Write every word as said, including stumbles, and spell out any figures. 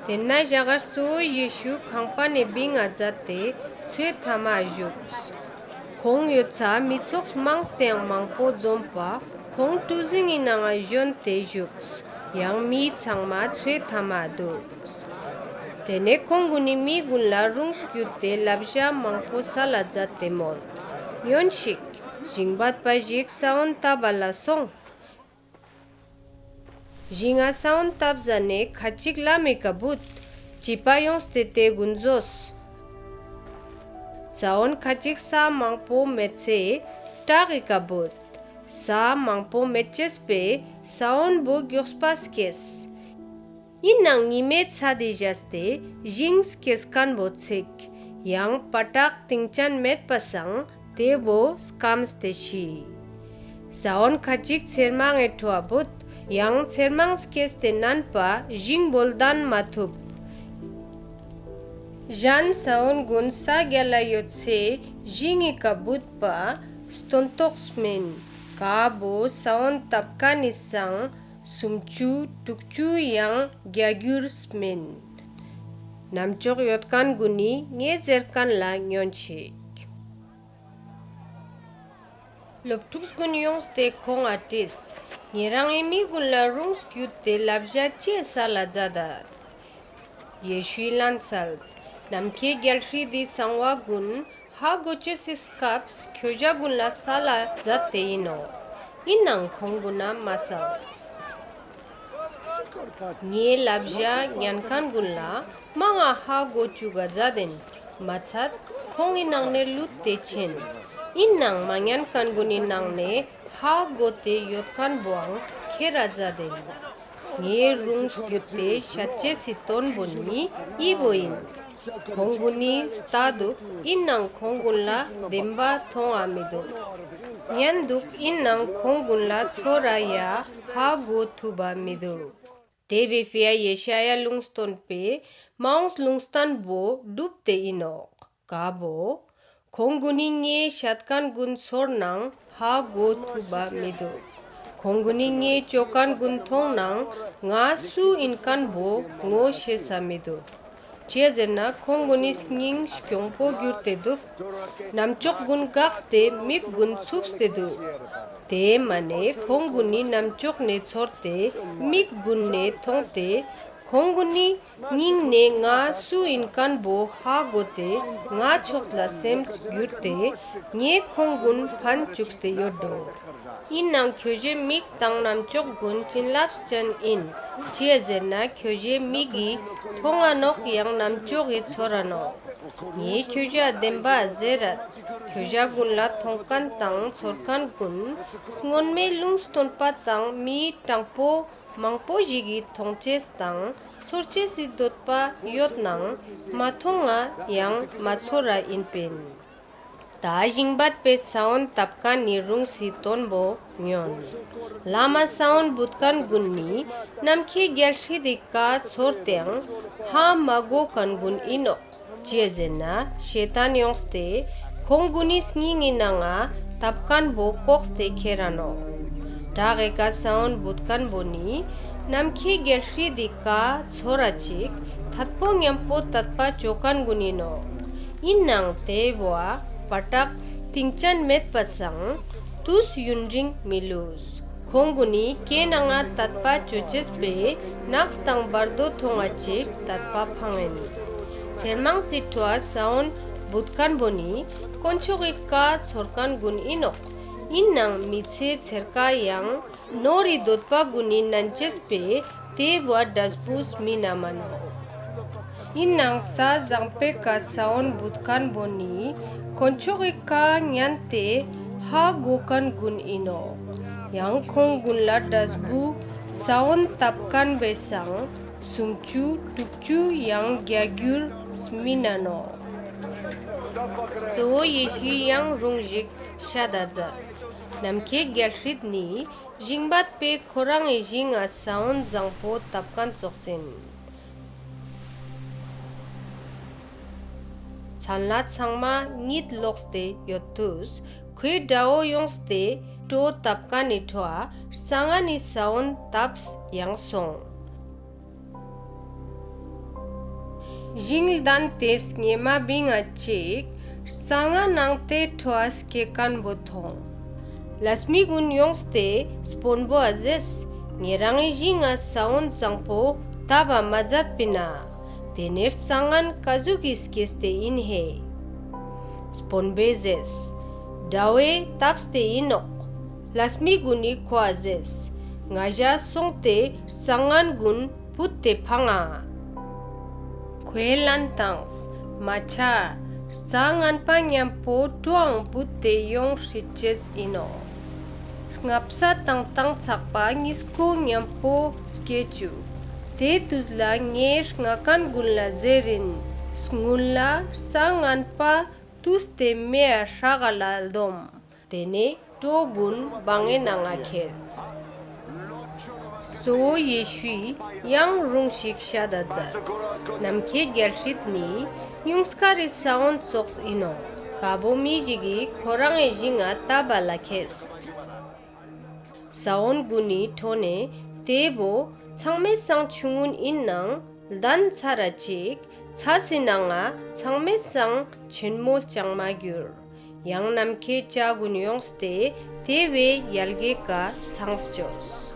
ཏེན་ན་ཞག་ག་གཙོ་བོ་ཡེ་ཤུ་ཁང་པ་ནེ་བིང་ང་ཛད་དེ་ཚོའེ་ཐའ་མའ་ཞུགས། ཁོང་ཡོད་ས་མི་ཚོགས་མང་སྟེ་ཡང་མང་པོ་ཛོམས་པ་ཁོང་གྲུ་ཟིངས་སི་ནང་ང་ཞོན་ཏེ་ཞུགས། ཡང་མི་ཚང་མ་ཚོའེ་ཐའ་མའ་དུགས། ཏེ་ནེ་ཁོང་གུན་ནི་མི་གུན་ལ་རུངས་གྱུད་ཏེ་ལབ་ཞ་མང་པོ་སལ་ལ་ཛད་དེ་མོལས། ཉོན་ཞིག། ཞིང་པད་པ་ཞིག་ས་བོན་ཏབ་བ་ལ་སོང་། ཞིང་ང་ས་བོན་ཏབ་ཟ་ནེ་ཁ་ཅིག་ལམ་མི་ཀ་བུད། ཅིག་པ་ཡོངས་ཏེ་ཏེ་གུན་ཟོས། ས་བོན་ཁ་ཅིག་ས་མང་པོ་མེད་སའེ་བྲག་གི་ཀ་བུད། ས་མང་པོ་མེད་ཅེས་པོའེ་ས་བོན་བོ་གྱོགས་པ་སྐྱེས། ཨིན་ནའང་ཉི་མའེ་ཚད་དི་ཞག་སྟེ་ཞིང་སྐྱེས་ཁན་བོ་ཚིག། ཡང་པ་ཏག་ཏིང་ཅན་མེད་པ་སང་ཏེ་བོ་སྐམས་ཏེ་ཤི། ས་བོན་ཁ་ཅིག་ཚེར་མང་ངི་ཕྲོའ་བུད། ཡང་ཚེར་མང་སྐྱེས་ཏེ་ནན་པ་ཞིང་བོ་ལྡན་མ་ཐུབ། ཞན་ས་བོན་གུན་ས་གྱལ་ལ་ཡོད་སའེ་ཞིང་ངི་ཀ་བུད་པ་སྟོན་ཐོག་སྨིན། ཀ་བོ་ས་བོན་ཏབ་ཁན་ནི་སང་སུམ་ཅུ་དྲུག་ཅུ་ཡང་གྱ་གྱུར་སྨིན། ནམ་ཅོག་ཡོད་ཁན་གུན་ནི་ངའེ་ཟེར་ཁན་ལ་ཉོན་ཞིག། ལོབ་ཕྲུགས་གུན་ཡོངས་ཏེ་ཁོང་ང་དྲིས། ཉེ་རང་ངི་མི་གུན་ལ་རུངས་གྱུད་ཏེ་ལབ་ཞ་ཅིའ་སལ་ལ་ཛད་ད། ཡེ་ཤུའི་ལན་སལས། ནམ་ཁའེ་གྱལ་སྲིད་དི་སང་བ་གུན་ཧ་གོ་ཅེས་སི་སྐབས་ཁྱོ་ཞ་གུན་ལ་སལ་ལ་ཛད་དེ་ཨིན་ནོག། ཨིན་ནའང་ཁོང་གུན་ན་མ་སལས། ངའེ་ལབ་ཞ་ཉན་ཁན་གུན་ལ་མང་ང་ཧ་གོ་ཅུག་ག་ཛད་ཨིན། མ་ཚད་ཁོང་ངི་ནང་ནེ་ལུད་དེ་ཆེན། ཨིན་ནའང་མ་ཉན་ཁན་གུན་ནི་ནང་ནེ་ཧ་གོ་ཏེ་ཡོད་ཁན་བོའང་ཁྱེར་ར་ཛད་ཨིན། ངའེ་རུངས་གྱུད་ཏེ་ཤད་ཅེས་སི་དོན་བོ་ནི་འི་བོ་ཨིན། ཁོང་གུན་ནི་ལྟ་དུག། ཨིན་ནའང་ཁོང་གུན་ལ་དེན་བ་ཐོང་ང་མི་དུག། ཉན་དུག། ཨིན་ནའང་ཁོང་གུན་ལ་ཚོར་ར་ཡ་ཧ་གོ་ཐུབ་བ་མི་དུག། ཏེ་བོའེ་ཕིའ་ཡེ་ཤ་ཡཱ་ལུང་སྟོན་པའེ་མ་འོངས་ལུང་སྟན་བོ་གྲུབ་སྟེ་ཨིན་ནོག། ཀ་བོ། ཁོང་གུན་ནི་ངའེ་ཤད་ཁན་གུན་ཚོར་ནའང་ཧ་གོ་ཐུབ་བ་མི་དུག། ཁོང་གུན་ནི་ངའེ་ཅོ་ཁན་གུན་ཐོང་ནའང་ང་སུ་ཨིན་ཁན་བོ་ངོ་ཤེས་ས་མི་དུག། ཅིའ་ཟེར་ན་ཁོང་གུན་ནི་སྙིང་སྐྱོང་པོ་གྱུར་ཏེ་དུག། ནམ་ཅོག་གུན་གགས་ཏེ་མིག་གུན་ཚུབས་ཏེ་དུག། ཏེ་མ་ནེ་ཁོང་གུན་ནི་ནམ་ཅོག་ནེ་ཚོར་ཏེ་མིག་གུན་ནེ་ཐོང་སྟེ་ཁོང་གུན་ནི་སྙིང་ནེ་ང་སུ་ཨིན་ཁན་བོ་ཧ་གོ་སྟེ་ང་ཕྱོགས་ལ་སེམས་གྱུར་ཏེ་ངའེ་ཁོང་གུན་ཕན་ཅུགས་ཏེ་ཡོད་དོ། ཨིན་ནའང་ཁྱོ་ཞའེ་མིག་དང་ནམ་ཅོག་གུན་ཅིན་ལབས་ཅན་ཨིན། ཅིའ་ཟེར་ན་ཁྱོ་ཞའེ་མིག་གི་ཐོང་ང་ནོག། ཡང་ནམ་ཅོག་གི་ཚོར་ར་ནོག། ངའེ་ཁྱོ་ཞའ་དེན་བ་ཟེར་རད། ཁྱོ་ཞ་གུན་ལ་ཐོང་ཁན་དང་ཚོར་ཁན་གུན་སྔུན་མའེ་ལུང་སྟོན་པ་དང་མི་དྲང་པོ་མང་པོ་ཞིག་གི་ཐོང་ཅེས་དང་ཚོར་ཅེས་སི་དོད་པ་ཡོད་ནའང་མ་ཐོང་ང་ཡང་མ་ཚོར་ར་ཨིན་པིན། ཏ་ཞིང་པད་པའེ་ས་བོན་ཏབ་ཁན་ནི་རུངས་སི་དོན་བོ་ཉོན། ལམ་མ་ས་བོན་བུད་ཁན་གུན་ནི་ནམ་ཁའེ་གྱལ་སྲིད་དི་ཀ་ཚོར་ཏེའང་ཧ་མ་གོ་ཁན་གུན་ཨིན་ནོག། ཅིའ་ཟེར་ན་ཤེ་ཏཱན་ཡོངས་ཏེ་ཁོང་གུན་ནི་སྙིང་ངི་ནང་ང་ཏབ་ཁན་བོ་ཀོགས་ཏེ་ཁྱེར་ར་ནོག། བྲག་གི་ཀ་ས་བོན་བུད་ཁན་བོ་ནི་ནམ་ཁའེ་གྱལ་སྲིད་དི་ཀ་ཚོར་ར་ཅིག་ཐད་པོ་ཉམ་པོ་ཏད་པ་ཅོ་ཁན་གུན་ཨིན་ནོག། ཨིན་ནའང་ཏེ་བོའ་པ་ཏག་ཏིང་ཅན་མེད་པ་སང་ཏུས་ཡུན་རིང་མི་ལུས། ཁོང་གུན་ནི་ཀའེ་ནང་ང་ཏད་པ་ཅོ་ཅེས་པོའེ་ནགས་དང་བར་དོ་ཐོང་ང་ཅིག་ཏད་པ་ཕང་ཨིན། ཚེར་མང་སི་ཕྲོའ་ས་བོན་བུད་ཁན་བོ་ནི་དཀོན་མཆོག་གི་ཀ་ཚོར་ཁན་གུན་ཨིན་ནོག། ཨིན་ནའང་མི་ཚེའི་ཚེར་ཀ་ཡང་ནོར་རི་དོད་པ་གུན་ནི་ནན་ཅེས་པོའེ་ཏེ་བོའ་དྲས་བུ་སྨིན་ན་མ་ནོག། ཨིན་ནའང་ས་ཟང་པོའེ་ཀ་ས་བོན་བུད་ཁན་བོ་ནི་དཀོན་མཆོག་གི་ཀ་ཉན་ཏེ་ཧ་གོ་ཁན་གུན་ཨིན་ནོག། ཡང་ཁོང་གུན་ལ་དྲས་བུ་ས་བོན་ཏབ་ཁན་བོའེ་སང་སུམ་ཅུ་དྲུག་ཅུ་ཡང་གྱ་གྱུར་སྨིན་ན་ནོག། གཙོ་བོ་ཡེ་ཤུའི་ཡང་རུང་ཞིག་ཤད་ད་ཛདས། ནམ་ཁའེ་གྱལ་སྲིད་ནི་ཞིང་པད་པོའེ་ཁོ་རང་ངི་ཞིང་ང་ས་བོན་ཟང་པོ་ཏབ་ཁན་ཙོགས་ཨིན། ཚན་ལ་ཚང་མ་ཉིད་ལོགས་ཏེ་ཡོད་ཏུས་ཁོའེ་དྲ་བོ་ཡོངས་ཏེ་ཀྲོ་ཏབ་ཁན་ནི་ཕྲོའ་སང་ང་ནི་ས་བོན་ཏབས་ཡང་སོང་། ཞིང་ལྡན་ཏེ་སྙེ་མ་བིང་ང་ཅིག་རྩྭ་ངན་ནང་ཏེ་ཁྲོ་བ་སྐྱེ་ཁན་བོ་ཐོང་། ལས་མི་གུན་ཡོངས་ཏེ་སྤོན་པོའ་ཟེརས། ཉེ་རང་ངི་ཞིང་ང་ས་བོན་ཟང་པོ་ཏབ་བ་མ་ཛད་པིན་ན། ཏེ་ནེ་རྩྭ་ངན་ཀ་ཟུག་གི་སྐྱེས་ཏེ་ཨིན་ཧེ། སྤོན་པོའེ་ཟེརས། དགྲ་བོའེ་ཏབས་ཏེ་ཨིན་ནོག། ལས་མི་གུན་ནི་ཁོའ་ཟེརས། ང་ཞ་སོང་སྟེ་རྩྭ་ངན་གུན་བུད་དེ་ཕང་ང་། ཁོའེ་ལན་ཏངས། མ་ཆ། རྩྭ་ངན་པ་ཉམ་པོ་ཀྲོའང་བུད་དེ་ཡོང་ཤེས་ཅེས་ཨིན་ནོག། སྔ་ཕྱི་དང་ཏང་ཚག་པ་ཉིས་ཀོ་ཉམ་པོ་སྐྱེ་ཅུག། ཏེ་ཏུས་ལ་ངའེ་སྔ་ཁན་གུན་ལ་ཟེར་ཨིན། སྔུན་ལ་རྩྭ་ངན་པ་ཏུས་ཏེ་མེའ་སྲག་ག་ལ་ལྡོམ། ཏེ་ནེ་ཀྲོ་གུན་བང་ངེ་ནང་ང་ཁྱེར། གཙོ་བོ་ཡེ་ཤུའི་ཡང་རུང་ཞིག་ཤད་ད་ཛདས། ནམ་ཁའེ་གྱལ་སྲིད་ནི་ཉུངས་ཀར་རི་ས་བོན་ཙོགས་ཨིན་ནོག། ཀ་བོ་མི་ཞིག་གི་ཁོ་རང་ངི་ཞིང་ང་ཏབ་བ་ལ་ཁྱེརས། ས་བོན་གུན་ནི་ཁྲོ་ནེ་ཏེ་བོ་ཚང་མའེ་སང་ཆུང་ངུན་ཨིན་ནའང་ལྡན་ཚར་ར་ཅིག་ཚས་སི་ནང་ང་ཚང་མའེ་སང་ཆེན་མོ་ཅང་མ་གྱུར། ཡང་ནམ་ཁའེ་ཅ་གུན་ཡོངས་ཏེ་ཏེ་བོའེ་ཡལ་གའེ་ཀ་ཚངས་ཅོས།